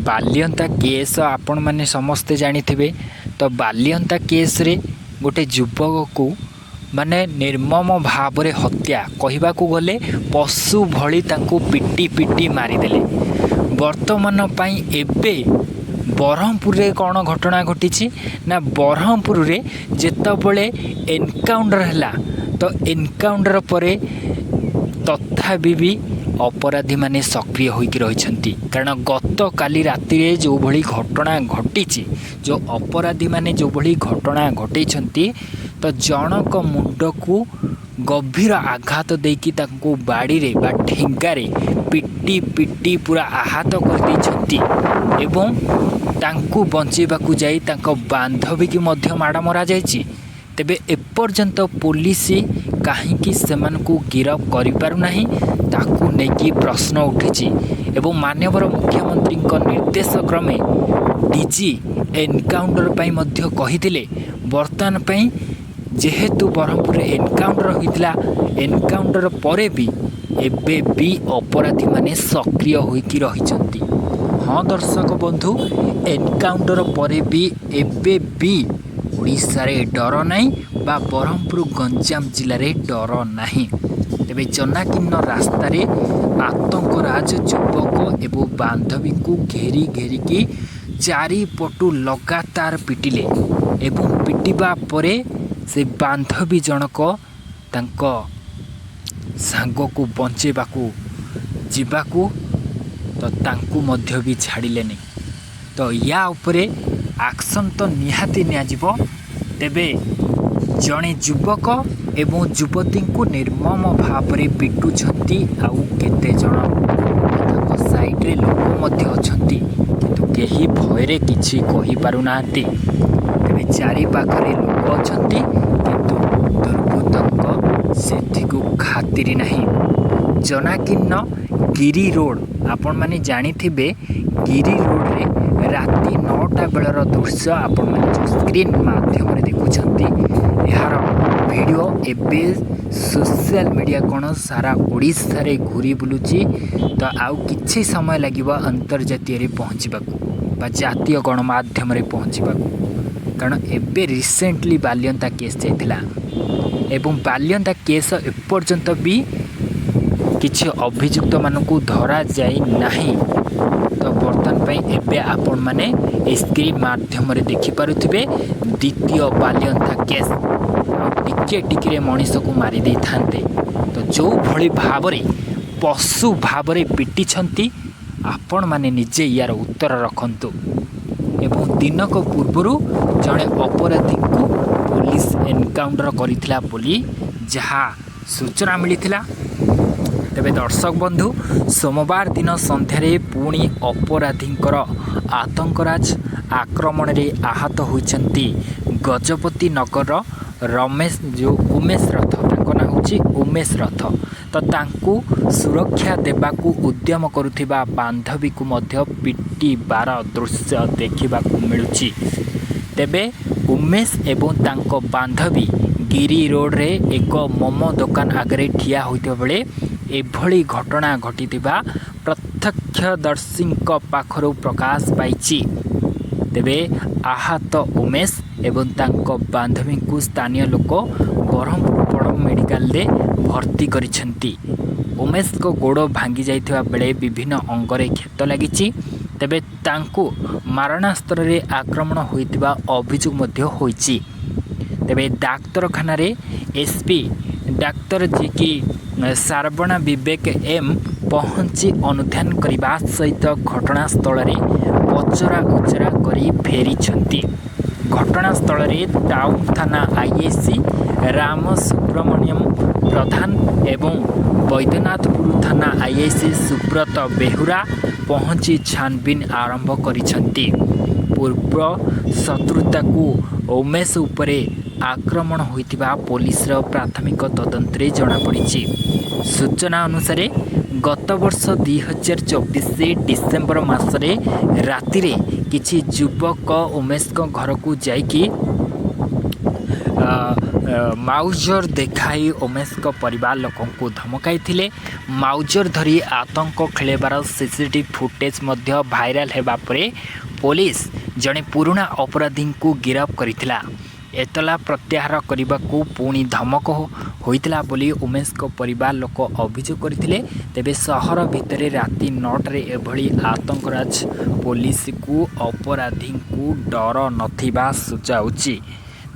Balianta case ଆପଣମାନେ ସମସ୍ତେ ଜାଣିଥିବେ। ତ ବାଲିଅନ୍ତା କେସ୍ରେ ଗୋଟେ ଯୁବକକୁ ମାନେ ନିର୍ମମ ଭାବରେ ହତ୍ୟା, କହିବାକୁ ଗଲେ ପଶୁ ଭଳି ତାଙ୍କୁ ପିଟି ପିଟି ମାରିଦେଲେ। ବର୍ତ୍ତମାନ ପାଇଁ ଏବେ ବ୍ରହ୍ମପୁରରେ କ'ଣ ଘଟଣା ଘଟିଛି ନା, ବ୍ରହ୍ମପୁରରେ ଯେତେବେଳେ ଏନକାଉଣ୍ଟର ହେଲା, ତ ଏନକାଉଣ୍ଟର ପରେ ତଥାପି ବି ଅପରାଧୀମାନେ ସକ୍ରିୟ ହୋଇକି ରହିଛନ୍ତି। କାରଣ ଗତକାଲି ରାତିରେ ଯେଉଁଭଳି ଘଟଣା ଘଟିଛି, ଯେଉଁ ଅପରାଧୀମାନେ ଯେଉଁଭଳି ଘଟଣା ଘଟେଇଛନ୍ତି, ତ ଜଣଙ୍କ ମୁଣ୍ଡକୁ ଗଭୀର ଆଘାତ ଦେଇକି ତାଙ୍କୁ ବାଡ଼ିରେ ବା ଠେଙ୍ଗାରେ ପିଟି ପିଟି ପୁରା ଆହତ କରିଦେଇଛନ୍ତି ଏବଂ ତାଙ୍କୁ ବଞ୍ଚେଇବାକୁ ଯାଇ ତାଙ୍କ ବାନ୍ଧବୀକି ମଧ୍ୟ ମାଡ଼ ମରାଯାଇଛି। ତେବେ ଏପର୍ଯ୍ୟନ୍ତ ପୋଲିସ କାହିଁକି ସେମାନଙ୍କୁ ଗିରଫ କରିପାରୁନାହିଁ, ତାକୁ ନେଇକି ପ୍ରଶ୍ନ ଉଠିଛି। ଏବଂ ମାନ୍ୟବର ମୁଖ୍ୟମନ୍ତ୍ରୀଙ୍କ ନିର୍ଦ୍ଦେଶ କ୍ରମେ ଡିଜି ଏନକାଉଣ୍ଟର ପାଇଁ ମଧ୍ୟ କହିଥିଲେ। ବର୍ତ୍ତମାନ ପାଇଁ ଯେହେତୁ ବ୍ରହ୍ମପୁରରେ ଏନକାଉଣ୍ଟର ହୋଇଥିଲା, ଏନକାଉଣ୍ଟର ପରେ ବି ଏବେ ବି ଅପରାଧୀମାନେ ସକ୍ରିୟ ହୋଇକି ରହିଛନ୍ତି। ହଁ ଦର୍ଶକ ବନ୍ଧୁ, ଏନକାଉଣ୍ଟର ପରେ ବି ଏବେ ବି ଓଡ଼ିଶାରେ ଡର ନାହିଁ ବା ବ୍ରହ୍ମପୁର ଗଞ୍ଜାମ ଜିଲ୍ଲାରେ ଡର ନାହିଁ। ତେବେ ଜନାକୀର୍ଣ୍ଣ ରାସ୍ତାରେ ଆତଙ୍କରାଜ ଯୁବକ ଏବଂ ବାନ୍ଧବୀଙ୍କୁ ଘେରି ଘେରିକି ଚାରିପଟୁ ଲଗାତାର ପିଟିଲେ ଏବଂ ପିଟିବା ପରେ ସେ ବାନ୍ଧବୀ ଜଣକ ତାଙ୍କ ସାଙ୍ଗକୁ ବଞ୍ଚେଇବାକୁ ଯିବାକୁ ତ ତାଙ୍କୁ ମଧ୍ୟ ବି ଛାଡ଼ିଲେନି। ତ ୟା ଉପରେ ଆକ୍ସନ୍ ତ ନିହାତି ନିଆଯିବ। ତେବେ ଜଣେ ଯୁବକ ଏବଂ ଯୁବତୀଙ୍କୁ ନିର୍ମମ ଭାବରେ ପିଟୁଛନ୍ତି, ଆଉ କେତେଜଣ ତାଙ୍କ ସାଇଡ଼ରେ ଲୋକ ମଧ୍ୟ ଅଛନ୍ତି, କିନ୍ତୁ କେହି ଭୟରେ କିଛି କହିପାରୁନାହାନ୍ତି। ତେବେ ଚାରିପାଖରେ ଲୋକ ଅଛନ୍ତି, କିନ୍ତୁ ଦୁର୍ବୃତ୍ତଙ୍କ ସେଥିକୁ ଖାତିରି ନାହିଁ। ଜନାକୀର୍ଣ୍ଣ ଗିରି ରୋଡ଼, ଆପଣମାନେ ଜାଣିଥିବେ, ଗିରି ରୋଡ଼ରେ ରାତି 9ଟା ବେଳର ଦୃଶ୍ୟ ଆପଣମାନେ ଯେଉଁ ସ୍କ୍ରିନ୍ ମାଧ୍ୟମରେ ଦେଖୁଛନ୍ତି, ଏହାର ଭିଡ଼ିଓ ଏବେ ସୋସିଆଲ ମିଡ଼ିଆ କ'ଣ ସାରା ଓଡ଼ିଶାରେ ଘୁରି ବୁଲୁଛି। ତ ଆଉ କିଛି ସମୟ ଲାଗିବ ଅନ୍ତର୍ଜାତୀୟରେ ପହଞ୍ଚିବାକୁ ବା ଜାତୀୟ ଗଣମାଧ୍ୟମରେ ପହଞ୍ଚିବାକୁ। କାରଣ ଏବେ ରିସେଣ୍ଟଲି ବାଲିଅନ୍ତା କେସ୍ ଯାଇଥିଲା ଏବଂ ବାଲିଅନ୍ତା କେସ୍ ଏପର୍ଯ୍ୟନ୍ତ ବି କିଛି ଅଭିଯୁକ୍ତମାନଙ୍କୁ ଧରାଯାଇ ନାହିଁ। ତ ବର୍ତ୍ତମାନ ପାଇଁ ଏବେ ଆପଣମାନେ ଏ ସ୍କ୍ରିନ୍ ମାଧ୍ୟମରେ ଦେଖିପାରୁଥିବେ ଦ୍ୱିତୀୟ ବାଲିଅନ୍ତା କେସ୍। ଆଉ ଟିକେ ଟିକିରେ ମଣିଷକୁ ମାରି ଦେଇଥାନ୍ତେ। ତ ଯେଉଁଭଳି ଭାବରେ ପଶୁ ଭାବରେ ପିଟିଛନ୍ତି, ଆପଣମାନେ ନିଜେ ୟାର ଉତ୍ତର ରଖନ୍ତୁ। ଏବଂ ଦିନକ ପୂର୍ବରୁ ଜଣେ ଅପରାଧୀଙ୍କୁ ପୋଲିସ ଏନକାଉଣ୍ଟର କରିଥିଲା ବୋଲି ଯାହା ସୂଚନା ମିଳିଥିଲା। ତେବେ ଦର୍ଶକ ବନ୍ଧୁ, ସୋମବାର ଦିନ ସନ୍ଧ୍ୟାରେ ପୁଣି ଅପରାଧୀଙ୍କର ଆତଙ୍କରାଜ ଆକ୍ରମଣରେ ଆହତ ହୋଇଛନ୍ତି ଗଜପତି ନଗରର ରମେଶ, ଯେଉଁ ଉମେଶ ରଥ, ତାଙ୍କ ନାଁ ହେଉଛି ଉମେଶ ରଥ। ତ ତାଙ୍କୁ ସୁରକ୍ଷା ଦେବାକୁ ଉଦ୍ୟମ କରୁଥିବା ବାନ୍ଧବୀକୁ ମଧ୍ୟ ପିଟିବାର ଦୃଶ୍ୟ ଦେଖିବାକୁ ମିଳୁଛି। ତେବେ ଉମେଶ ଏବଂ ତାଙ୍କ ବାନ୍ଧବୀ ଗିରି ରୋଡ଼ରେ ଏକ ମୋମୋ ଦୋକାନ ଆଗରେ ଠିଆ ହୋଇଥିବା ବେଳେ ଏଭଳି ଘଟଣା ଘଟିଥିବା ପ୍ରତ୍ୟକ୍ଷଦର୍ଶୀଙ୍କ ପାଖରୁ ପ୍ରକାଶ ପାଇଛି। ତେବେ ଆହତ ଉମେଶ ଏବଂ ତାଙ୍କ ବାନ୍ଧବୀଙ୍କୁ ସ୍ଥାନୀୟ ଲୋକ ବ୍ରହ୍ମପୁର ବଡ଼ ମେଡ଼ିକାଲରେ ଭର୍ତ୍ତି କରିଛନ୍ତି। ଉମେଶଙ୍କ ଗୋଡ଼ ଭାଙ୍ଗି ଯାଇଥିବା ବେଳେ ବିଭିନ୍ନ ଅଙ୍ଗରେ କ୍ଷତ ଲାଗିଛି। ତେବେ ତାଙ୍କୁ ମାରଣାସ୍ତ୍ରରେ ଆକ୍ରମଣ ହୋଇଥିବା ଅଭିଯୋଗ ମଧ୍ୟ ହୋଇଛି। ତେବେ ଡାକ୍ତରଖାନାରେ ଏସ୍ପି ଡାକ୍ତର ଯିଏକି ସାରବଣା ବିବେକ ଏମ୍ ପହଞ୍ଚି ଅନୁଧ୍ୟାନ କରିବା ସହିତ ଘଟଣାସ୍ଥଳରେ ପଚରା ଉଚରା କରି ଫେରିଛନ୍ତି। ଘଟଣାସ୍ଥଳରେ ଟାଉନ୍ ଥାନା ଆଇଆଇସି ରାମ ସୁବ୍ରମଣ୍ୟମ ପ୍ରଧାନ ଏବଂ ବୈଦ୍ୟନାଥପୁର ଥାନା ଆଇଆଇସି ସୁବ୍ରତ ବେହୁରା ପହଞ୍ଚି ଛାନଭିନ୍ ଆରମ୍ଭ କରିଛନ୍ତି। ପୂର୍ବ ଶତ୍ରୁତାକୁ ଉମେଶ ଉପରେ ଆକ୍ରମଣ ହୋଇଥିବା ପୋଲିସର ପ୍ରାଥମିକ ତଦନ୍ତରେ ଜଣାପଡ଼ିଛି। ସୂଚନା ଅନୁସାରେ ଗତ ବର୍ଷ 2024 ଡିସେମ୍ବର ମାସରେ ରାତିରେ କିଛି ଯୁବକ ଉମେଶଙ୍କ ଘରକୁ ଯାଇକି ମାଉଜର ଦେଖାଇ ଉମେଶଙ୍କ ପରିବାର ଲୋକଙ୍କୁ ଧମକାଇଥିଲେ। ମାଉଜର ଧରି ଆତଙ୍କ ଖେଳାଇବାର ସିସିଟିଭି ଫୁଟେଜ୍ ମଧ୍ୟ ଭାଇରାଲ ହେବା ପରେ ପୋଲିସ ଜଣେ ପୁରୁଣା ଅପରାଧୀଙ୍କୁ ଗିରଫ କରିଥିଲା। ଏତଲା ପ୍ରତ୍ୟାହାର କରିବାକୁ ପୁଣି ଧମକ ହୋଇଥିଲା ବୋଲି ଉମେଶଙ୍କ ପରିବାର ଲୋକ ଅଭିଯୋଗ କରିଥିଲେ। ତେବେ ସହର ଭିତରେ ରାତି 9ଟାରେ ଏଭଳି ଆତଙ୍କରାଜ ପୋଲିସକୁ ଅପରାଧୀଙ୍କୁ ଡର ନଥିବା ସୂଚାଉଛି।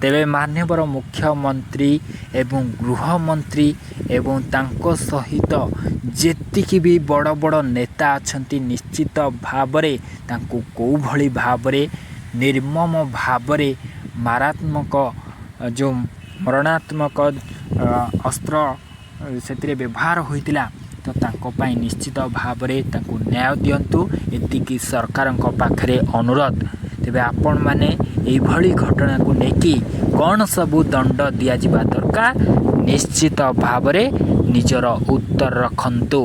ତେବେ ମାନ୍ୟବର ମୁଖ୍ୟମନ୍ତ୍ରୀ ଏବଂ ଗୃହମନ୍ତ୍ରୀ ଏବଂ ତାଙ୍କ ସହିତ ଯେତିକି ବି ବଡ଼ ବଡ଼ ନେତା ଅଛନ୍ତି, ନିଶ୍ଚିତ ଭାବରେ ତାଙ୍କୁ କେଉଁଭଳି ଭାବରେ ନିର୍ମମ ଭାବରେ ମାରାତ୍ମକ ଯେଉଁ ମରଣାତ୍ମକ ଅସ୍ତ୍ର ସେଥିରେ ବ୍ୟବହାର ହୋଇଥିଲା, ତ ତାଙ୍କ ପାଇଁ ନିଶ୍ଚିତ ଭାବରେ ତାଙ୍କୁ ନ୍ୟାୟ ଦିଅନ୍ତୁ, ଏତିକି ସରକାରଙ୍କ ପାଖରେ ଅନୁରୋଧ। ତେବେ ଆପଣମାନେ ଏଇଭଳି ଘଟଣାକୁ ନେଇକି କ'ଣ ସବୁ ଦଣ୍ଡ ଦିଆଯିବା ଦରକାର, ନିଶ୍ଚିତ ଭାବରେ ନିଜର ଉତ୍ତର ରଖନ୍ତୁ।